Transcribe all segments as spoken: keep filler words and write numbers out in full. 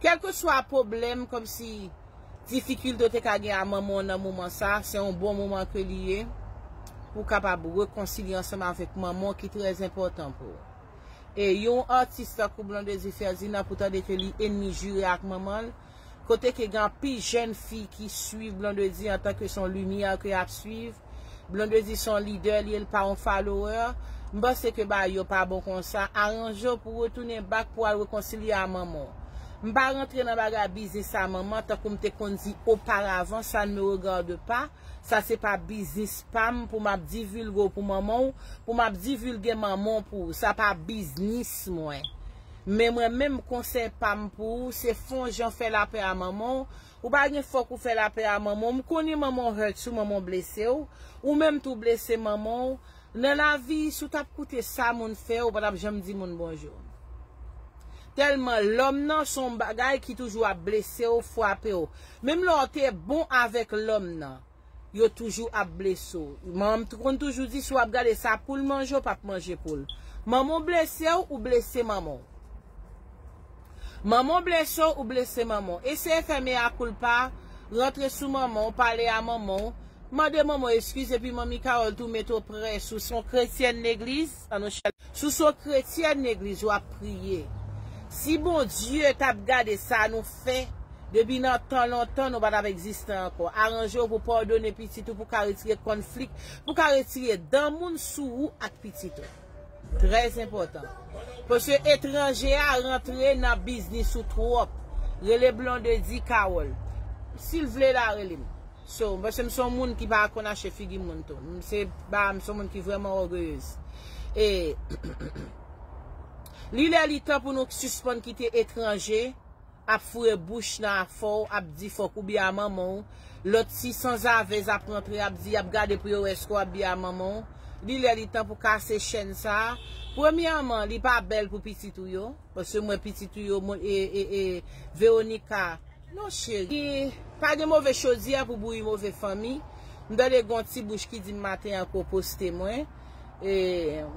Kèlkeswa pwoblèm, kòmsi difikilte w te ka gen a manman w nan moman sa, se yon bon moman ke li ye pou w kapab rekonsilye ansanm avèk manman w ki trè enpòtan pou ou. E yon atis tankou Blondedy Ferdinand pou tande ke li ennmi jire ak manman l, kote ke gen anpil jèn fi ki swiv Blondedy antanke se yon limyè ke y ap swiv, Blondedy se yon lidè, li, li pa yon follower. M panse ke bagay yo pa bon konsa. Aranje w pou w retounen back pou w al rekonsilye a manman w. M pa rantre nan bagay biznis a manman, tankou m te konn di oparavan, ça ne me regarde pas. Sa se pa biznis pa m pou m ap divilge w pou manman w, pou m ap divilge manman w pou ou. Sa pa biznis mwen. Men mwen menm, konsèy pa m pou ou, se fè yon jan fè lapè a manman w. Ou pa gen fòk ou fè lapè a manman w. M konnen manman w hurt ou, manman w blese w. Ou menm tou blese manman w. Nan lavi, si w t ap koute sa moun fè, ou pa t ap janm di moun bonjou. Tèlman lòm nan se yon bagay ki toujou ap blese w, frape w. Menm lè w te bon avèk lòm nan, yo toujou ap blese w. Manman m tou konn toujou di, si w ap gade sa poul manje, w p ap manje poul. Manman w blese w, ou blese manman w. Manman w blese w, ou blese manman w. Eseye fè mea culpa, rantre sou manman w, pale a manman w, mande manman w eskiz, epi manmi Carole tou mete w prè. Si w se yon kretyèn legliz, ann nou chèche. Si w se yon kretyèn legliz, w ap priye. Si Bondye t ap gade sa nou fè, depi nan tan lontan, nou pa t ap egziste ankò. Aranje w pou w padone pitit ou, pou w ka retire konflik, pou w ka retire dan moun sou ou ak pitit ou. Trè enpòtan. Paske etranje a rantre nan biznis ou twòp. Rele Blondedy Carole. Si l vle la, rele m. So, paske m se yon moun ki pa konn achte figi moun tou. M se, ba, m se yon moun ki vrèman ògeyez. E li lè li tan pou nou sispann kite etranje ap foure bouch nan afè w, ap di fòk ou byen a manman w. Lòt ti sanzavèz ap rantre, ap di, ap gade pou yo wè èske w ap byen a manman w. Li lè li tan pou kase chèn sa a. Premyèman, li pa bèl pou pitit ou yo. Paske m wè pitit ou yo, e, e, e, Veronica. Non, cheri. Pa gen move chodyè pou bouyi move fanmi. M tande gon ti bouch ki di m maten an ke w poste mwen. E,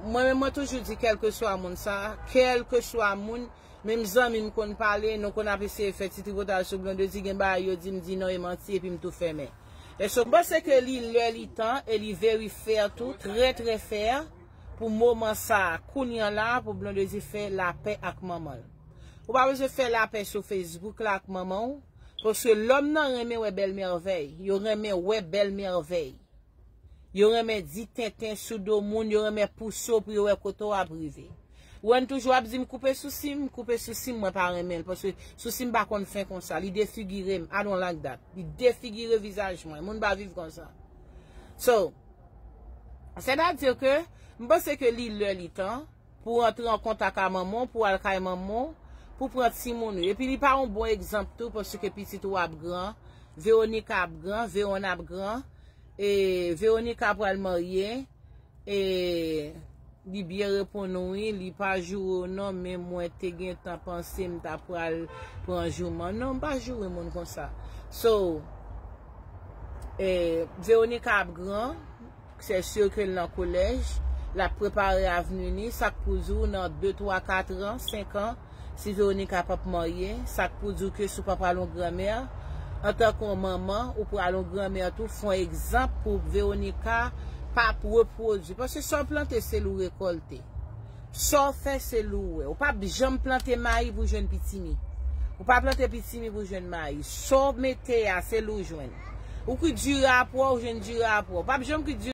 mwen menm, mwen toujou di, kèlkeswa moun sa, kèlkeswa moun, menm zanmi m konn pale, nou konn ap eseye fè ti tripotaj sou Blondedy, gen bagay yo di m di non, e manti, epi m tou fèmen. Èske w panse ke li lè li tan, e li very fair tou, trè, trè fair, pou moman sa a, kounye a la, pou Blondedy fè lapè ak manman l? Ou pa bezwen fè lapè sou Facebook la ak manman w, paske lòm nan renmen wè bèl mèvèy. Yo renmen wè bèl mèvèy. Yo renmen di tenten sou do moun, yo renmen pouse w pou yo wè kote w ap rive. Ou wè n toujou ap di m koupe sousi m, koupe sousi m, mwen pa renmen l, paske sousi m pa konn fen konsa, li defigire m, I don't like that. Li defigire vizaj mwen, moun pa viv konsa. So, sètadi ke m panse ke li lè li tan pou w antre an kontak a manman w, pou w al kay manman w, pou pran timoun ou. Epi li pa yon bon egzanp tou, paske pitit ou ap gran, Veronica ap gran, Veron ap gran, e Veronica pral marye, e li byen reponn ou wi, li pa joure w non, men mwen te gentan panse m ta pral pran jouman. Non, m pa joure moun konsa. So, e Veronica ap gran, se si ke l nan kolèj, l ap prepare avni li, sa k pou di w nan de, twa, kat an, senk an, si Veronica p ap marye, sa k pou di w ke si w pa pral yon granmè, antanke yon manman, ou pral yon granmè tou, fè yon egzanp pou Veronica pa ap repwodui. Paske sa w plante, se li w rekòlte. Sa w fè, se li w wè. Ou p ap janm plante mayi pou jwenn pitimi. Ou pa plante pitimi pou jwenn mayi. Sa w mete a, se li w jwenn. Ou ki dire a pwa, ou jwenn dire a pwa. Ou p ap janm ki dire